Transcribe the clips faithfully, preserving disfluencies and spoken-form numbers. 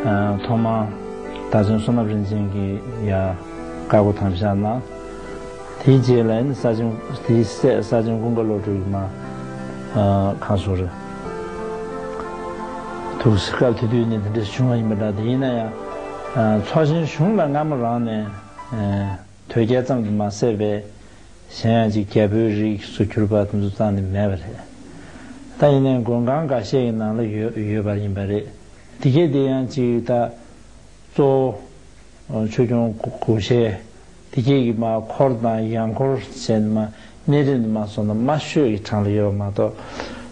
ཐོག་མར་རྟ་བྱུང་བསོད་ནམས་རིན་ཆེན་གྱིས་ཡར་བཀའ་བསྒོ་དམ་བཞག་གནང་། དེའི་རྗེས་ལ་ནི་ས་ཆེན་དེའི་སྲས་ས་ཆེན་ཀུན་དགའ་བློ་གྲོས་ཀྱིས་མར་གང་སོང་རེད། ཐུགས་སྐབས་དེ་དུས་ནས་དེ་འདྲ་བྱུང་བ་ཡིན་པ་འདྲ། དེ་ཡིན་ན་ཡང་ཚོགས་ཆེན་གཞུང་ལ་སྔ་མོ་རང་ནས་དོལ་རྒྱལ་ཙམ་དུ་མ་ཟད་པའི་གཞན་ཡང་ཅིག་རྒྱལ་པོའི་རིགས་སུ་གྱུར་པ་དེ་ཚོ་རྩ་ནས་མེད་པ་རེད། ད་ཡིན་ནའི་མགོན་ཁང་འགའ་ཤས་ཀྱི་ནང་ལ་ཡོད་ཡོད་པ་ཡིན་པ་རེད། དེ་གས་དེ་ཡང་ཅིག་ད་གཙོ་བོ་ཆོས་སྐྱོང་སྒོ་ཤེས་དེ་གས་ཀྱི་མ་འཁོར་དང་ཡང་འཁོར་བྱས་ནས་མ་གནས་རིམ་དུ་མ་སོང་ན་མ་ཤོད་ཀྱི་གྲངས་ལ་ཡོད་པ་མ་གཏོགས།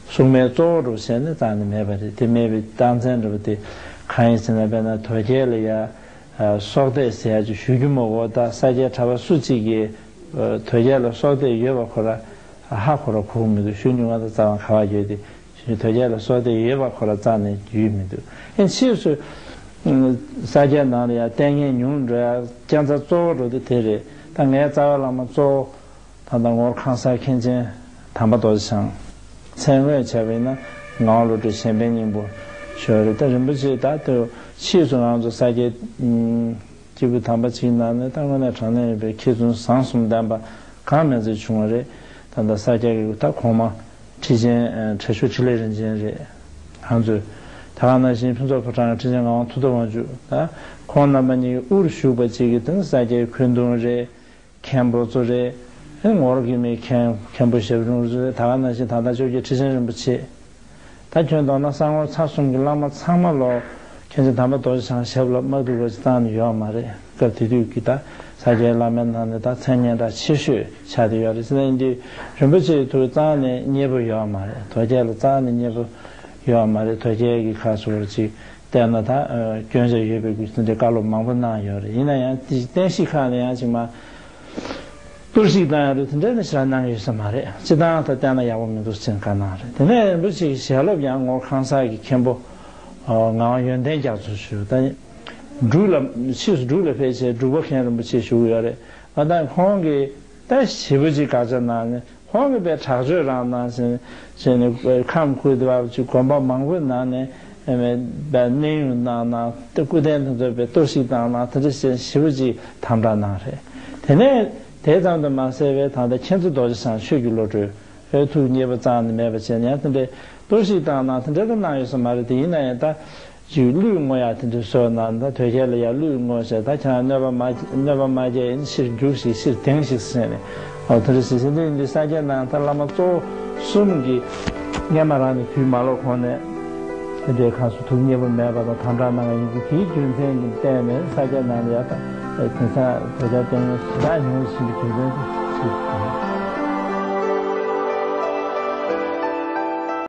སྲུང་མའི་གཙོ་བོ་རུ་བྱས་ནས་རྩ་ནས་མེད་པ་རེད། དེ་མེད་པའི་རྟགས་མཚན་འདྲ་པོ་དེ་གང་ཡིན་ཟེར་ན། དཔེར་ན་དོལ་རྒྱལ་ལ་ཡ་སྲོག་གཏད་ཟེར་ཡ་ཅིག་ཞུ་རྒྱུ་མ་གོ། ད་ས་སྐྱའི་གྲྭ་པ་སུ་གཅིག་གིས་དོལ་རྒྱལ་ལ་སྲོག་གཏད་ཡོད་པ་ཁོ་ར་ཧ་ཁོ་ར་གོ་གི་མི་འདུག་ཞུ་མྱོང་བ་དང་རྩ་བ་ག་བ་ཡོད་དེ། དོལ་རྒྱལ་ལ་སྲོག་གཏད་ཡོད་པ་ཁོ་ར་རྩ་ནས་ཡོད་མི་འདུག་ཨེ་ཕྱིས་སུ་ས་སྐྱའི་ནང་ལ་ཡ་ལྟས་ངན་ཉུང་འགྲོ་ཡ་རྐྱེན་རྩ་གཙོ་བོ་འགྲོ་དེ་དེ་རེད། ད་ངའི་རྩ་བའི་བླ་མ་གཙོ་བོ་ད་ལྟ་ངོར་ཁང་གསར་མཁན་ཆེན་དམ་པ་རྡོ་རྗེ་འཆང་། མཚན་དངོས་བྱས་པ་ཡིན་ན་ངག་དབང་བློ་གྲོས་གཞན་ཕན་སྙིང་པོ་ཞུ་བ་རེད། ད་རིན་པོ་ཆེ་ད་ལྟ་ཕྱིས་སུ་ང་ཚོ་ས་སྐྱའི་སྐྱེས་བུ་དམ་པ་ཅིག་ནང་ནས་ད་དངོས་གནས་དྲང་གནས་ཡིན་པའི་མཁས་བཙུན་བཟང་གསུམ་ལྡན་པ་གང་མེད་ཚོད་བྱུང་བ་རེད། ད་ལྟ་ས་སྐྱ་གི་ད་གོང་མ་ཁྲི་ཆེན་ཁྲ་ཤོར་འཕྲིན་ལས་རིན་ཆེན་རེད། ང་ཚོས་ད་ག་ནང་བཞིན་ཕུན་ཚོགས་ཕོ་བྲང་གི་ཁྲི་ཆེན་ངག་དབང་ཐུབ་བསྟན་དབང་ཕྱུག་ད་ཁོང་རྣམ་པ་གཉིས་ཀྱི་དབུར་བཞུགས་པ་ཅིག་གིས་དེ་ནི་ས་སྐྱའི་འཁོན་གདུང་རེད། མཁན་པོ་ཚོ་རེད། ངོར་གྱི་མི་མཁན་མཁན་པོ་ཞབས་དྲུང་ཚོ་རེད། ད་ག་ནང་བཞིན་ད་ལྟ་བཅོ་བརྒྱད་ཁྲི་ཆེན་རིན་པོ་ཆེ། ད་ཁྱོན་བསྡོམས་ན་ས་ངོར་ཚར་གསུམ་གྱི་བླ་མ་ཚང་མ་ལོ་མཁན་ཆེན་དམ་པ་རྡོ་རྗེ་འཆང་ཞབས་ལ་མ་ཐུག་པ་ཅིག་བཏང་ནས་ཡོད་མ་རེད། སྐབས་དེ་དུས་ཀྱི་ད་ས་སྐྱའི་བླ་མའི་ནང་ནས་ད་མཚན་སྙན་གྲགས་ཆེ་ཤོས་ཆགས་བསྡད་ཡོད་རེད། ཟེར་ན་ཡིན་དུས་རིན་པོ་ཆེའི་ཐུགས་རྩ་ནས་མཉེས་པོ་ཡོད་མ་རེད། དོལ་རྒྱལ་ལ་རྩ་ནས་མཉེས་པོ་ཡོད་མ་རེད། དོལ་རྒྱལ་གྱི་ཁ་སོ་ཅིག་བལྟས་ན་ད་སྐྱོན་ཆ་ཡོད་པའི་གི་དེ་འདྲའི་བཀའ་སློབ་མང་པོ་གནང་ཡོད་རེད། ཡིན་ན་ཡང་དེ་བསྟན་བཤིག་ཁག་ནས་ཡང་ཅིག་མ་གཏོར་བཤིག་བཏང་ཡ་རེད། དེ་འདྲ་ནི་ཞེ་དྲག་གནང་ཡོད་ས་མ་རེད། སྤྱི་བཏང་ད་བལྟས་ན་ཡག་པོ་མི་འདུག་ཅེས་བཀའ་གནང་རེད། དེ་ནས་རིན་པོ་ཆེ་གི་ཞལ་སློབ་ཡང་ངོར་ཁང་གསར་གྱི་མཁན་པོ་ངག་དབང་ཡོན་ཏན་རྒྱ་མཚོ་ཞུ། ད་འབྲུག་ལ་ཕྱིས་སུ་འབྲུག་ལ་ཕེབས་བྱས་འབྲུག་པ་མཁན་རིན་པོ་ཆེ་བཞུགས་ཡོད་རེད། ང་ད་ཁོང་གིས་ད་ཞེ་པོ་ཅིག་དགག་བྱ་གནང་ནས་ཁོང་གིས་དཔེ་དྲག་སྤྱོད་རང་གནང་བྱས་ནས་ཁམས་ཁུལ་དེ་བ་ཅིག་དགོན་པ་མང་པོའི་ནང་ནས་དཔེ་གནས་དབྱུང་གནང་ན་དེ་སྐུ་རྟེན་དེ་ཚོ་དཔེ་གཏོར་བཤིག་བཏང་ན་དེ་འདྲ་བྱས་ཞེ་པོ་ཅིག་དམ་དྲག་གནང་རེད། དེ་ནས་དེ་ཙམ་དུ་མ་ཟད་པའི་ད་ལྟ་མཁྱེན་བརྩེ་རྡོ་རྗེ་འཆང་ཆོས་ཀྱི་བློ་གྲོས་ཨེ་ཐུགས་མཉེས་པོ་རྩ་ནས་མེད་པ་བྱས་ནས་ཡང་དེ་འདྲའི་གཏོར་བཤིག་བཏང་ན་དེ་འདྲ་ལ་གནང་ཡོད་ས་མ་རེད། དེ་ཡིན་ན་ཡང་ད་ཅིག་གླུད་བསྔོ་ཡག་དེ་འདྲ་བཟོས་ན་ད་དོལ་རྒྱལ་ལ་ཡང་གླུད་བསྔོ་བྱས་ད་ཁྱེད་རང་གནོད་པ་མ་གནོད་པ་མ་རྒྱག་ཡིན་ཕྱིར་རྒྱུགས་ཤིག་ཕྱིར་དེངས་ཤིག་ཟེར་ནས་ཨོ་དེ་འདྲ་ཞིག་ཟེར་འདི་འདི་ས་སྐྱའི་ནང་ད་བླ་མ་གཙོ་བོ་གསུམ་གྱིས་སྔས་མ་རང་ནས་དུས་མ་ལོག་གོང་ནས་དེ་འདྲའི་ཁ་སུ་ཐུགས་མཉེས་པོ་མེད་པ་དང་དམ་དྲག་གནང་བ་ཡིན་གྱི་དེའི་རྒྱུ་མཚན་གྱིས་བརྟེན་ནས་ས་སྐྱའི་ནང་ལ་ཡང་ད་དེང་སང་དོལ་རྒྱལ་བསྟེན་མཁན་ཞེ་དྲག་ཉུང་ཕྱིན་པའི་རྒྱུ་མཚན་དེ་ཞིག